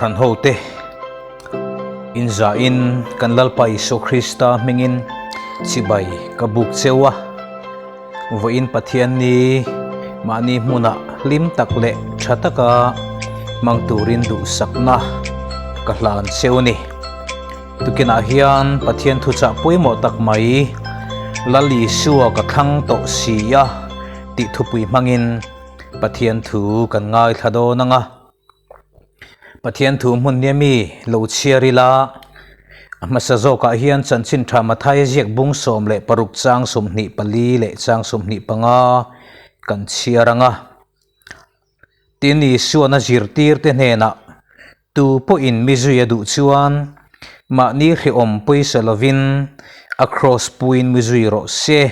Kohhran hote inzahin kan Lalpa Isua Krista hmingin chibai ka buk cheu a. Vawiin Pathianni mahni hmunah hlim tak leh tha taka hmang turin duhsakna ka hlan cheu a ni. Tukinah hian Pathian thuchah pawimawh tak mai Lal Isua ka thlang tawh si a tih thupui hmangin Pathian thu kan ngaithla dawn ang a. Pathian thu hmun nia mi lo chhiar ila, a hmasa zawkah hian chanchin tha Mathaia ziak bung 16 chang 24 leh chang 25 kan chhiar ang a. Tin, Isuan a zirtirte hnenah, Tu pawhin mi zui a duh chuan mahni hrehawm pawisa lovin a kraws puiin mi zui rawh se.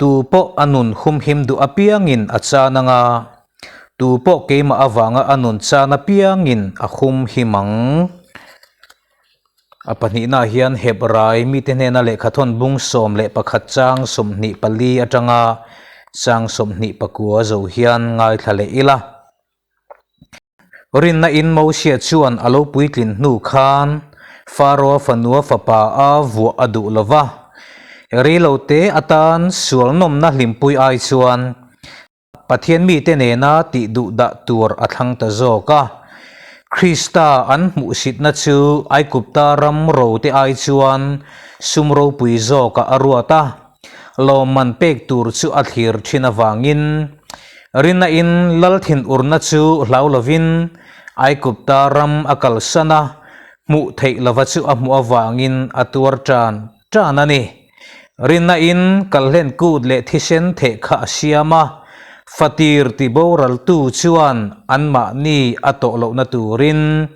Tu pawh a nun humhim duh apiangin a chan ang a, tu pawh keimah avanga a nun chan apiangin a humhim ang. A pahnihnaah hian Hebrai mite hnena lehkhathawn bung 11 chang 24 atanga chang 29 zo hian ngaithla leh ila. Rinna in Mosia chuan a lo puitlin hnu khan Faroa fanua fapa a vuah a duh lo va. Reilote atan sual nawmna hlimpui ai chuan Pathian mite nena tih duh dah tur a thlang ta zawk a. Krista an hmuhsitna chu Aigupta ram rote ai chuan sum ropui zawkah a ruat a. Lawmman pek tur chu a thlir thin avangin Rinna in lal thinurna chu hlau lovin Aigupta ram a kalsan a, hmuh theih lova chu a hmuh avangin a tuar tan tan a ni. Rinna in kalhlen kut leh thisen theh kha a siam a, fatir ti boraltu chuan anmahni a tawh lohna turin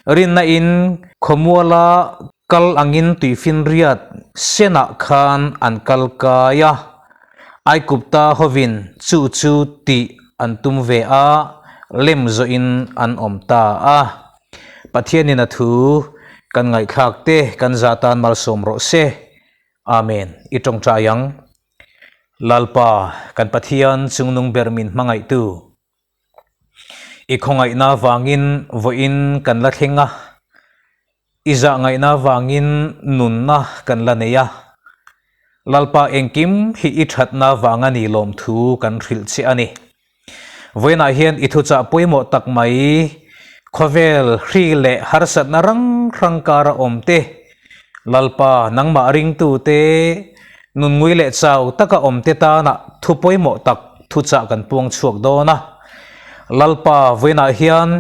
Rinna in khawmuala Kal angin tuifinriat senah khan an kal kai a, Aigupta hovin chu chu tih an tum ve a, lem zawhin an awm ta a. Pathianin a thu kan ngaihthlak te kan zah tan malsawm rawh se. Amen. I tawngtai ang. Lalpa, kan Pathian chungnung ber min hmangaihtu. I khawngaihna vangin vawiin kan la thleng a, i zahngaihna vangin nunna kan la nei a. Lalpa engkim hi i thatna vanga ni lawmthu kan hrilh che a ni. Vawiinah hian i thuchah pawimawh tak mai, khawvel hri leh harsatna rang hrang kara awm te, Lalpa nangmah ringtute nun ngui leh chau taka awmte tana thu pawimawh tak thuchah kan puang chhuak dawn a. Lalpa vawiinah hian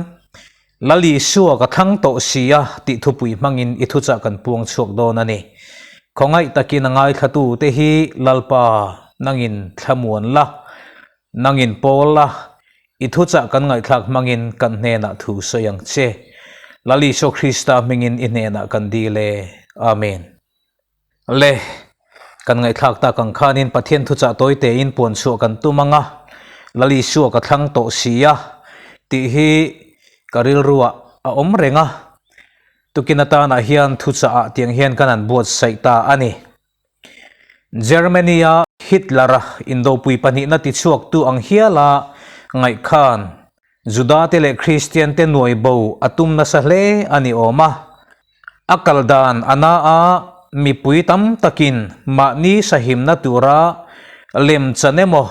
Lal Isua ka thlang tawh si a tih thupui hmangin i thuchah kan puang chhuak dawn a ni. Khawngaih takin a ngaithlatute hi Lalpa nangin thlamuan la, nangin pawl la, i thuchah kan ngaihthlak hmangin kan hnenah thu sawi ang che. Lal Isua Krista hmingin i hnenah kan dil e. Amen. Le, kan ngaihthlak tak ang khanin Pathian thuchah tawi tein puan chhuah kan tum ang a, Lal Isua ka thlang tawh si a, tih hi ka rilruah a awm reng a. Tukin atanah hian thuchah ah tiang hian kan han buatsaih ta a ni. Germany-a Hitler-a indopui pahnihna tichhuaktu ang hiala ngaih khan Juda-te leh Kristian-te nuai bo a tum nasa hle a ni awm a. A kal dan a na a, mipui tam takin mahni sahimna tura lemchan emaw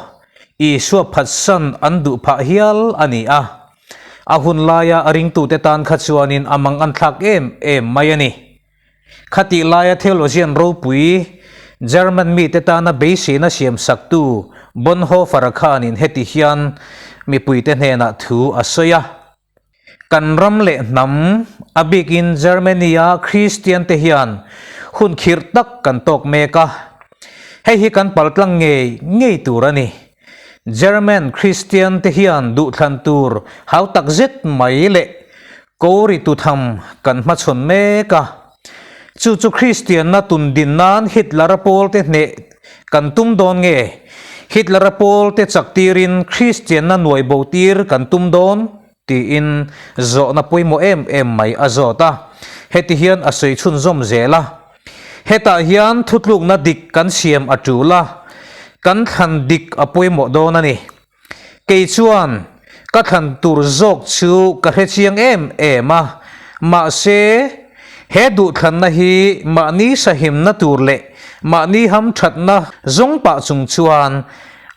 Isua phatsan an duh phah hial a ni a. A hun laia ringtute tan kha chuanin a mang an thlak em em mai a ni. Khatih laia theologian ropui, German mite tana beiseina siamsaktu Bonhoeffer-a khanin heti hian mipuite hnenah thu a sawi a, Kan ram leh hnam, a bikin Germany-a Kristiante hian hun khirh tak kan tawk mek a, hei hi kan paltlang ngei ngei tur a ni. German Kristiante hian duhthlan tur hau tak zet mai leh Kori tutham kan hmachhawn mek a, chu chu Kristianna tun din nan Hitler-a pawlte hneh kan tum dawn nge? Hitler-a pawlte chak tirin Kristianna nuai bo tir kan tum dawn? tiin zawhna pawimawh em em mai a zawt a. Heti hian a sawi chhunzawm zel a, Hetah hian thutlukna dik kan siam a tul a, kan thlan dik a pawimawh dawn a ni. Kei chuan ka thlan tur zawk chu ka hre chiang em em a. Mahse, he duhthlanna hi mahni sahimna tur leh mahni hamthatna zawng pah chung chuan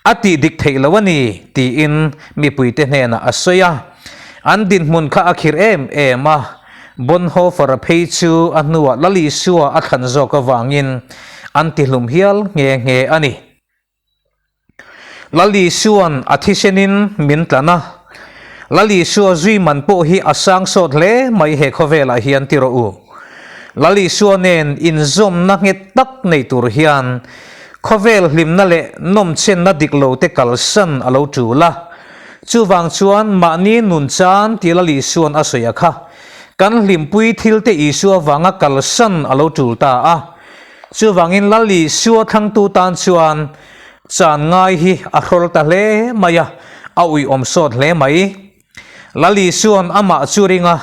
a tih dik theih lo a ni, tiin mipuite hnenah a sawi a. An dinhmun kha a khirh em em a, Bonhoeffer-a phei chu a hnuah Lal Isua a thlan zawk avangin an tihlum hial nghe nghe a ni. Lal Isua'n a thisenin min tlan a, Lal Isua zui man pawh hi a sang sawt hle mai he khawvelah hian ti rawh u. Lal Isua nen inzawmna nghet tak nei tur hian khawvel hlimna leh nawmchenna dik lo te kalsan a lo tul a. Chuvang chuan mahni nun chan ti Lal Isua'n a sawi a kha, kan hlimpui thil te Isua vanga kalsan a lo tul ta a. Chuvangin Lal Isua thlangtu tan chuan chan ngai hi a hrawl ta hle mai a, a uiawm sawt hle mai. Lal Isua'n amah chu ring a,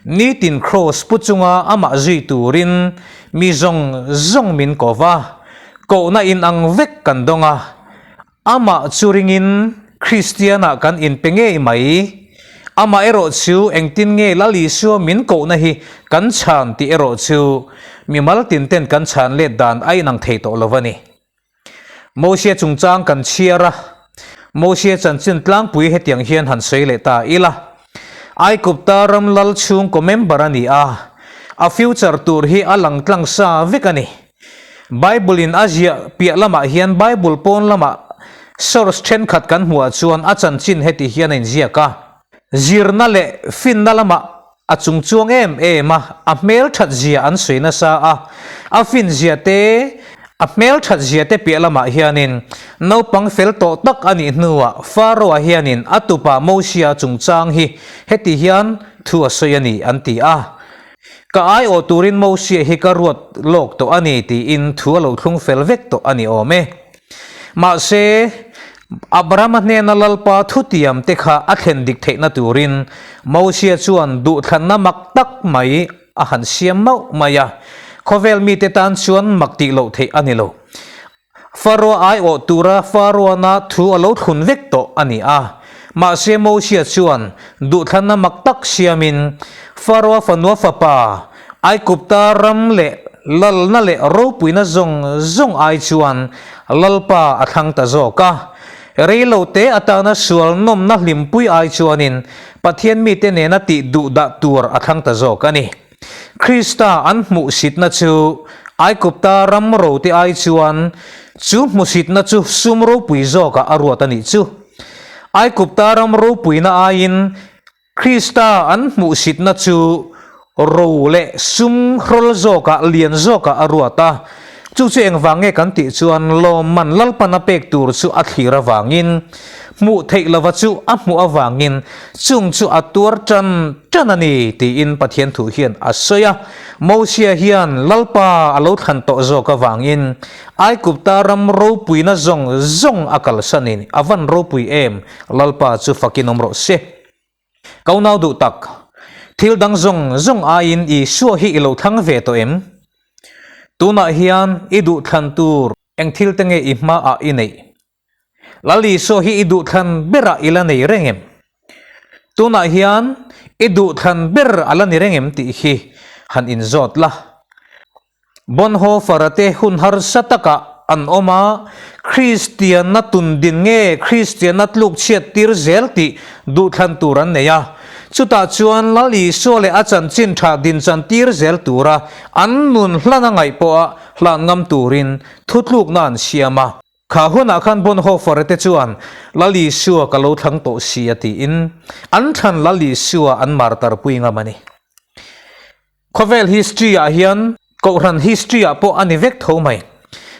nitin kraws pu chunga amah zui turin mi zawng zawng min ko va, kohna inang vek kan dawng a, Amah chu ringin Kristianah kan inpe ngei mai. Amah erawh chu engtin nge Lal Isua min kohna hi kan chhan tih erawh chu mimal tinten kan chhan let dan a inang thei tawh lo a ni. Mosia chungchang kan chhiar a, Mosia chanchin tlangpui hetiang hian han sawi leh ta ila. Aigupta ram lal chhungkaw member a ni a, a future tur hi a lang tlang sa vek a ni. Bible in a ziah piah lamah hian Bible pawn lamah source thenkhat kan hmuh ah chuan a chanchin heti hian a inziak a. Zirna leh finna lamah a chung chuang em em a, a hmelthat zia an sawi nasa a, a fin zia te, a hmelthat zia te piah lamah hianin naupang fel tawh tak a nih hnuah Pharaoh-a hianin a tupa Mosia chungchang hi heti hian thu a sawi a ni an ti a. Ka aiawh turin Mosia hi ka ruat lawk tawh a ni tiin thu a lo thlung fel vek tawh a ni awm e. Mahse, Abrahama hnena Lalpa thutiam te kha a thlen dik theihna turin Mosia chuan duhthlanna mak tak mai a han siam mauh mai a, khawvel mite tan chuan mak tih loh theih a ni lo. Faroa aiawh tura Faroana thu a lo thlun vek tawh a ni a. Mahse Mosia chuan duhthlanna mak tak siamin Faroa fanua fapa, Aigupta ram leh lalna leh ropuina zawng zawng ai chuan Lalpa a thlang ta zawk a. Reilote atana sual nawmna hlimpui ai chuanin Pathian mite nena tih duhdah tur a thlang ta zawk a ni. Krista an hmuhsitna chu Aigupta ram rote ai chuan chu hmuhsitna chu sum ropui zawkah a ruat a nih chu. Aigupta ram ropuina aiin Krista an hmuhsitna chu ro leh sum hrawl zawkah lian zawkah a ruat a. Chu chu engvang nge kan tih chuan lawmman Lalpan a pek tur chu a thlir avangin Hmuh theih lova chu a hmuh avangin chung chu a tuar tan tan a ni tiin Pathian thu hian a sawi a. Mosia hian Lalpa a lo thlan tawh zawk avangin Aigupta ram ropuina zawng zawng a kalsan in a van ropui em Lalpa chu fakin awm rawh se. Ka unau duh tak, thil dang zawng zawng aiin Isua hi i lo thlang ve tawh em? Tunah hian i duhthlan tur eng thil te nge i hmaah i neih? Lal Isua hi i duhthlan berah i la nei reng em? Tunah hian i duhthlan ber a la ni reng em tih hi han inzawt la. Bonhoeffer-a te hun harsa takah an awm a, Kristianna tundin nge Kristianna tluk chhiat tir zel tih duhthlan tur an nei a. Chutah chuan Lal Isua leh a chanchin tha dinchan tir zel tura an nun hlan a ngaih pawha hlan ngam turin thutlukna an siam a. Kha hunah khan Bonhoeffer te chuan Lal Isua ka lo thlang tawh si a tiin an thlan Lal Isua an martar pui ngam a ni. Khawvel history ah hian Kohhran history ah pawh a ni vek tho mai.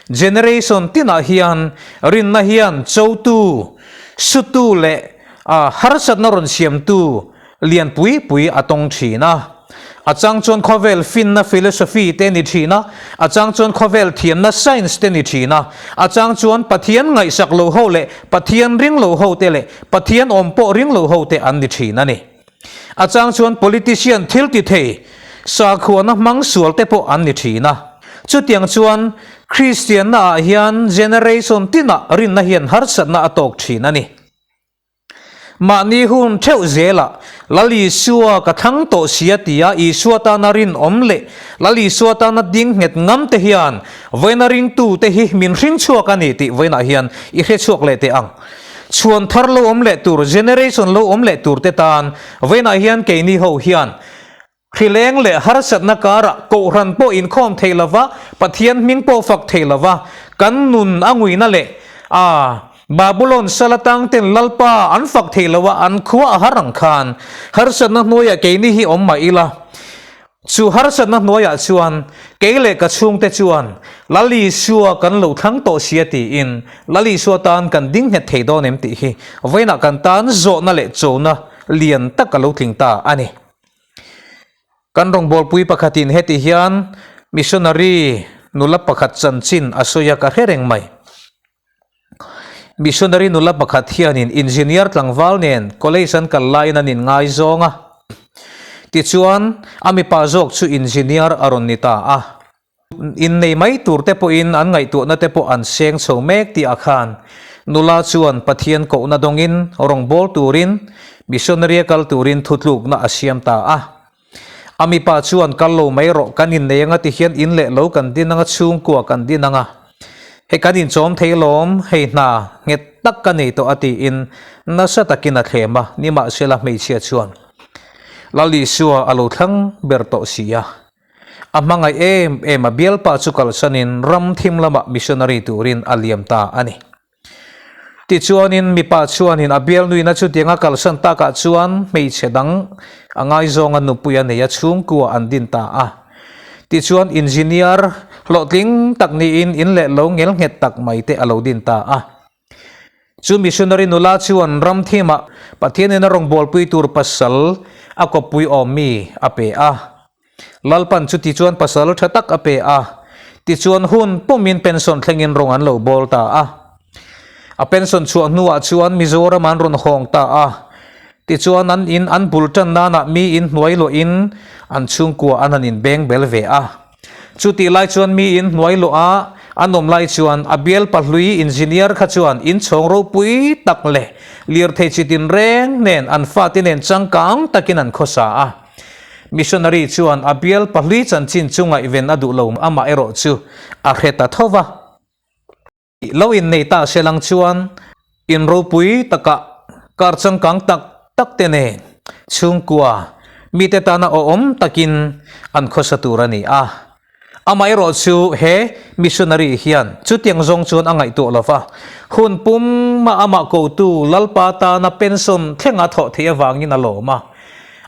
Generation tinah hian rinna hian chotu, sutu leh harsatna rawn siamtu lian pui pui a tawng thin a. A chang chuan khawvel finna philosophy te ni thin a, a chang chuan khawvel thiamna science te ni thin a, a chang chuan Pathian ngaihsak lo ho leh Pathian ring lo ho te leh Pathian awm pawh ring lo ho te an ni thin a ni. A chang chuan politician thil ti thei, sakhuana hmang sual te pawh an ni thin a. Chutiang chuan Kristianna ah hian generation tinah rinna hian harsatna a tawk thin a ni. Mahni hun theuh zelah Lal Isua ka thlang tawh si a ti a, Isua tana rinawm leh Lal Isua tana ding nghet ngam te hian vawiina ringtute hi min hring chhuak a ni tih vawiinah hian i hre chhuak leh teh ang. Chhuan thar lo awm leh tur, generation lo awm leh tur te tan vawiinah hian keini ho hian Hrileng leh harsatna karah kohhran pawh inkhawm thei lova, Pathian hming pawh fak thei lova, kan nun a nguina leh a Babulon sal atang ten Lalpa an fak thei lo a, an khua a har ang khan harsatna hnuaiah keini hi awm mah ila, chu harsatna hnuaiah chuan kei leh ka chhungte chuan Lal Isua kan lo thlang tawh sia tiin Lal Isua tan kan ding nghet thei dawn em tih hi vawiinah kan tan zawhna leh chona lian tak a lo tling ta a ni. Kan rawngbawlpui pakhatin heti hian missionary nula pakhat chanchin a sawi a ka hre reng mai. Missionary nula pakhat hianin engineer tlangval nen college an kal laiin an inngaizawng a. Tichuan, a mipa zawk chu engineer a rawn ni ta a. Innei mai tur te pawhin an ngaihtuahna te pawh an seng chho mek tih ah khan nula chuan Pathian kohna dawngin rawngbâwl turin missionary a kal turin thutlukna a siam ta a. A mipa chuan kal lo mai rawh kan innei anga ti hian in leh lo kan din anga chhungkua kan din anga hei kan inchawm thei lawm hei hna nghet tak ka nei tawh a tiin nasa takin a thlem a, nimahsela hmeichhia chuan Lal Isua a lo thlang ber tawh si a. A hmangaih em em a bialpa chu kalsanin ram thim lamah missionary turin a liam ta a ni. Tichuanin mipa chuanin a bialnuina chutianga kalsan takah chuan hmeichhe dang a ngaizawnga nupui a nei a chhungkua an din ta a. Tichuan engineer hlawhtling tak niin in leh lo ngel nghet tak mai te a lo din ta a. Chu missionary nula chuan ram thimah Pathianin a rawngbawlpui tur pasal a kawppui awm mi a pe a. Lalpan chuti chuan pasal tha tak a pe a, tichuan hun pumin pension thlengin rawng an lo bawl ta a. A pension chhuah hnuah chuan Mizoram an rawn hawng ta a, tichuan an in an bul tan nanah mi in hnuai luahin an chhungkua an han inbeng bel ve a. Chutih lai chuan mi in hnuai luah a, an awm lai chuan a bial pahlui engineer kha chuan inchhawng ropui tak leh lirthei chi tinreng nen an fate nen changkang takin an khawsa a. Missionary chuan a bial pahlui chanchin chu ngaihven a duh lo amah erawh chu a hre ta tho va. Lo innei ta se lang chuan in ropui takah kar changkang tak tak te nen chhungkua mite tana awhawm takin an khawsa tur a ni a. Amaherawh chu he missionary hian chutiang zawng chuan a ngaihtuah lo va, hun puma amah kotu Lalpa tana pension thlenga thawh theih avangin a lawm a.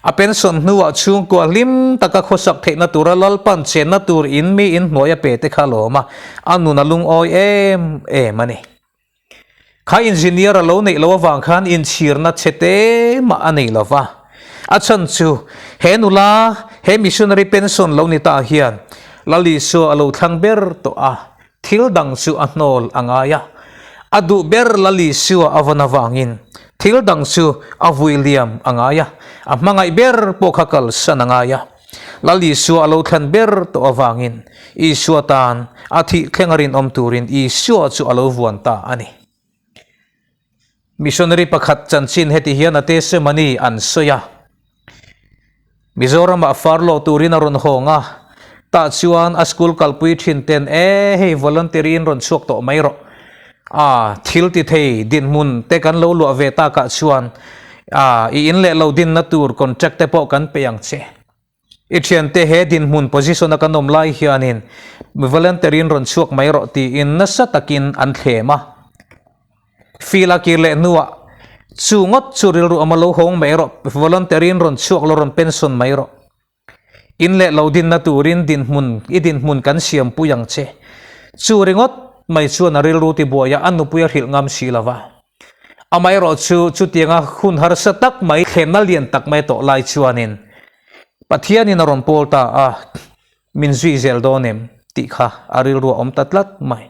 A pension hnuah chhungkua hlim taka khawsak theihna tura Lalpan chenna tur in mi in hnuai a pe te kha lawm a, a nun a lungawi em em a ni. Kha engineer a lo neih loh avang khan inchhirna chhe te mah a nei lo va. A chhan chu he nula, he missionary pension lo ni ta hian Lal Isua a lo thlang ber tawh a, Thil dang chu a hnawl a ngai a, a duh ber Lal Isua a vawn avangin thil dang chu a vui liam a ngai a, a hmangaih ber pawh kha kalsan a ngai a. Lal Isua a lo thlan ber tawh avangin Isua tan a thih thleng a rinawm turin Isua chu a lo vuan ta a ni. Missionary pakhat chanchin heti hian a testimony an sawi a, Mizoramah farlo turin a rawn hawng a, tah chuan a school kalpui thin ten e hei voluntary in rawn chhuak tawh mai rawh, a thil ti thei dinhmun te kan lo luah ve takah chuan a i in leh lo dinna tur contract te pawh kan pe ang che. I thiante he dinhmun position a kan awm lai hianin voluntary in rawn chhuak mai rawh tiin nasa takin an thlem a. Feel a kir leh hnuah chu ngawt chu rilru awm a lo hawng mai rawh, voluntary in rawn chhuak lo rawn pension mai rawh. In leh lo dinna turin dinhmun i dinhmun kan siam pui ang che. Chu ringawt mai chuan a rilru tibuai a, a nupui a hrilh ngam si lo va. Amaherawh chu chutianga hun harsa tak mai thlenna lian tak mai tawh lai chuanin Pathianin a rawn pawl ta a, min zui zel dawn em tih kha a rilru a awm ta tlat mai.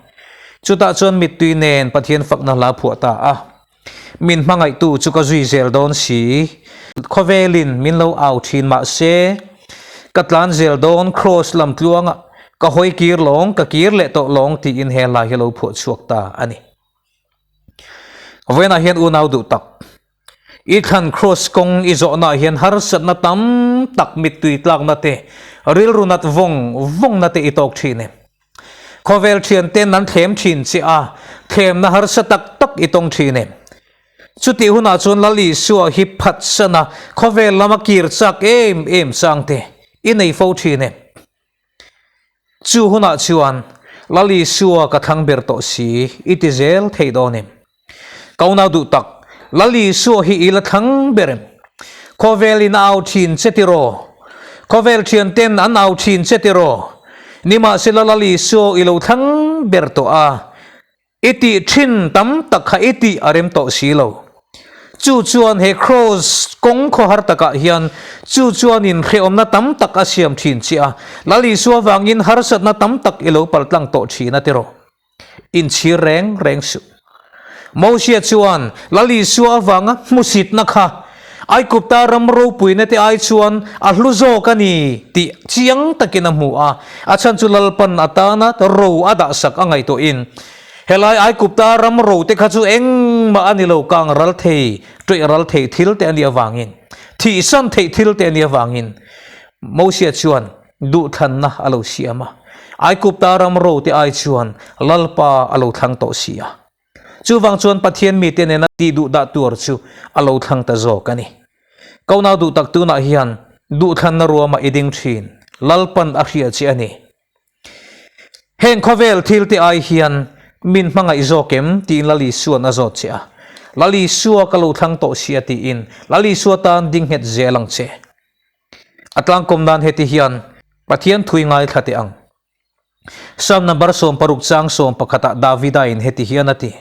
Chutah chuan mittui nen Pathian fakna hla phuah ta a, Min hmangaihtu chu ka zui zel dawn si, khawvelin min lo au thin mah se, ka tlan zel dawn Kraws lam tluangah ka hawi kir lawng, ka kir leh tawh lawng tiin he hla hi a lo phuah chhuak ta a ni. Vawiinah hian unau duh tak. I thlan Kraws kawng i zawhnaah hian harsatna tam tak mittui tlakna te, rilru nat vawng vawngna te i tawk thin em? Khawvel thianten an thlem thin che a, thlemna harsa tak tak i tawng thin em? Chutih hunah chuan Lal Isua hi phatsan a, khawvel lama kir chak em em chang te i nei fo thin em? Chu hunah chuan Lal Isua ka thlang ber tawh si i ti zel thei dawn em? Ka unau duh tak, Lal Isua hi i la thlang ber em? Khawvel in a au thin che tiraw? Khawvel thian ten an au thin che tiraw? Nimahsela Lal Isua i lo thlang ber tawh a, I tih thin tam tak kha i tih a rem tawh si lo. Chu chuan he Kraws kawng khawhar takah hian chu chuanin hrehawmna tam tak a siam thin che a, Lal Isua vangin harsatna tam tak i lo paltlang tawh thin a tiraw? Inchhir reng reng suh. Mosia chuan Lal Isua avanga hmusitna kha Aikupta ram ropuina te ai chuan a hlu zawk a ni tih chiang takin a hmu a, a chhan chu Lalpan atana ro a dahsak a ngaihtuahin helai Aikupta ram ro te kha chu engmah a ni lo, kang ral thei, ṭawih ral thei thil te a nih avangin, thihsan theih thil te a nih avangin Mosia chuan duhthlanna a lo siam a, Aikupta ram ro te ai chuan Lalpa a lo thlang tawh si a. Chuvang chuan Pathian mite nena tih duh dah tur chu a lo thlang ta zawk a ni. Ko nau duh tak tunah hian duhthlanna ruama i ding thin, Lalpan a hria che a ni. Heng khawvel thil te ai hian min hmangaih zawk em tiin Lal Isua'n a zawt che a. Lal Isua ka lo thlang tawh sia tiin Lal Isua tan ding nghet zel ang che. A tlangkawm nan heti hian Pathian thui ngaithla teh ang. Psalm number 60 chang 11 ah Davida in heti hian a ti,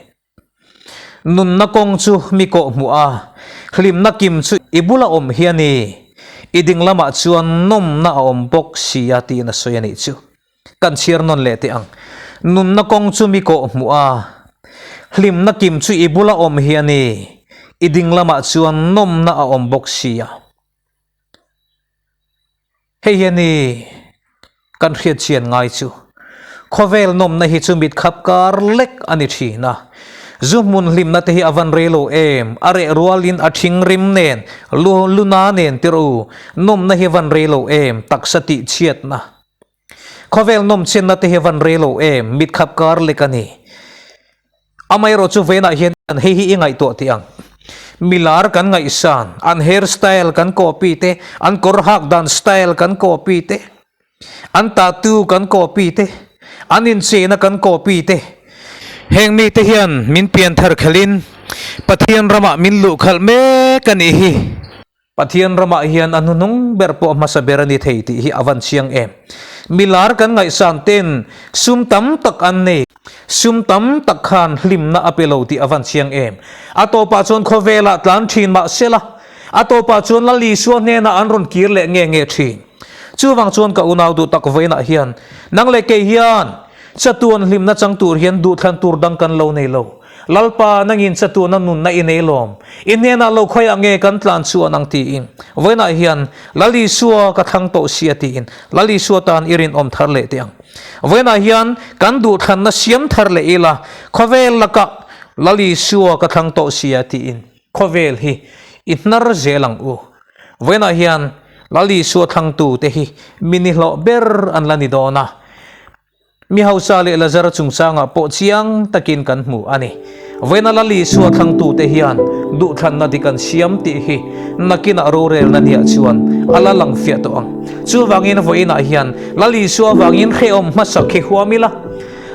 Nunna kawng chu mi kawh hmuh a, hlimna kim chu i bula awm hi a ni, i ding lamah chuan nawmna a awm bawk si a tiin a sawi a nih chu. Kan chhiar nawn leh teh ang. Nunna kawng chu mi kawh hmuh a, hlimna kim chu i bula awm hi a ni, i ding lamah chuan nawmna a awm bawk si a. Hei hian i kan hriat chian ngai chu khawvel nawmna hi chu mit khap kar lek a ni thin a, zu hmun hlimna te hi a van rei lo em, a reh rualin a thing rim nen, lu luna nen tir u, nawmna hi a van rei lo em, taksa tih chhiatna. Khawvel nawm chenna te hi a van rei lo em, mit khap kar lek a ni. Amaherawh chu vawiinah hian hei hi i ngaihtuah tih ang. Milar kan ngaihsan, an hair style kan copy te, an kawr hak dan style kan copy te, an tattoo kan copy te, an incheina kan copy te. Heng mite hian min pianthar khelhin Pathian ramah min luhkhalh mek a nih hi. Pathian ramah hian a hnuhnung ber pawh hmasa ber a ni thei tih hi a van chiang em. Milar kan ngaihsan ten sum tam tak an nei, sum tam tak khan hlimna a pe lo tih a van chiang em. A tawpah chuan khawvelah tlan thin mah sela, a tawpah chuan Lal Isua hnenah an rawn kir leh nge nge thin. Chuvang chuan ka unau duh tak vawiinah hian nang leh kei hian chatuan hlimna chang tur hian duhthlan tur dang kan lo nei lo. Lalpa, nangin chatuana nunna i nei lawm. I hnenah lo khawiah nge kan tlan chuan ang tiin. Vawiinah hian Lal Isua ka thlang tawh sia tiin Lal Isua tan i rinawm thar leh teh ang. Vawiinah hian kan duhthlanna siam thar leh ila, khawvel lakah Lal Isua ka thlang tawh sia tiin khawvel hi i hnar zel ang u. Vawiinah hian Lal Isua thlangtute hi mi nihlawh ber an la ni dawn a. Mi hausa leh Lazara chungchangah pawh chiang takin kan hmu a ni. Vawiina Lal Isua thlangtute hian duhthlanna dik an siam tih hi nakinah rorelna niah chuan a la lang fiah tawh ang. Chuvangin vawiinah hian Lal Isua vangin hrehawm hmasak hi huam ila,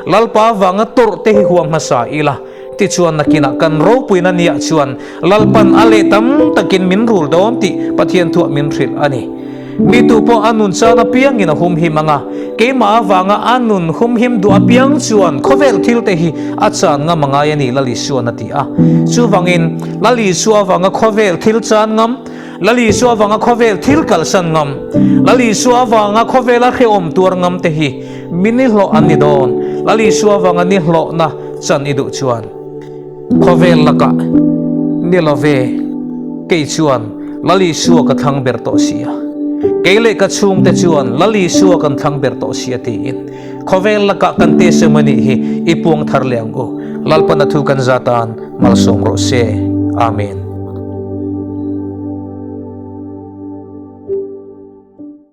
Lalpa vanga tawrh te hi huam hmasa ila, tichuan nakinah kan ropuina niah chuan Lalpan a leh tam takin min rul dawn tih Pathian thuah min hrilh a ni. Mi tu pawh a nun chan apiangin a humhim ang a, keimah avanga a nun humhim duh apiang chuan khawvel thil te hi a chan ngam a ngai a ni, Lal Isua'n a ti a. Chuvangin, Lal Isua avanga khawvel thil chan ngam, Lal Isua avanga khawvel thil kalsan ngam, Lal Isua avanga khawvela hrehawm tuar ngam te hi mi nihlawh an ni dawn. Lal Isua avanga nihlawhna chan i duh chuan khawvel lakah ni lo ve, kei chuan Lal Isua ka thlang ber tawh sia, kei leh ka chhungte chuan Lal Isua kan thlang ber tawh sia tiin khawvel lakah kan testimony hi i puang thar leh ang u. Lalpan a thu kan zatan malsawm rawh se. Amen.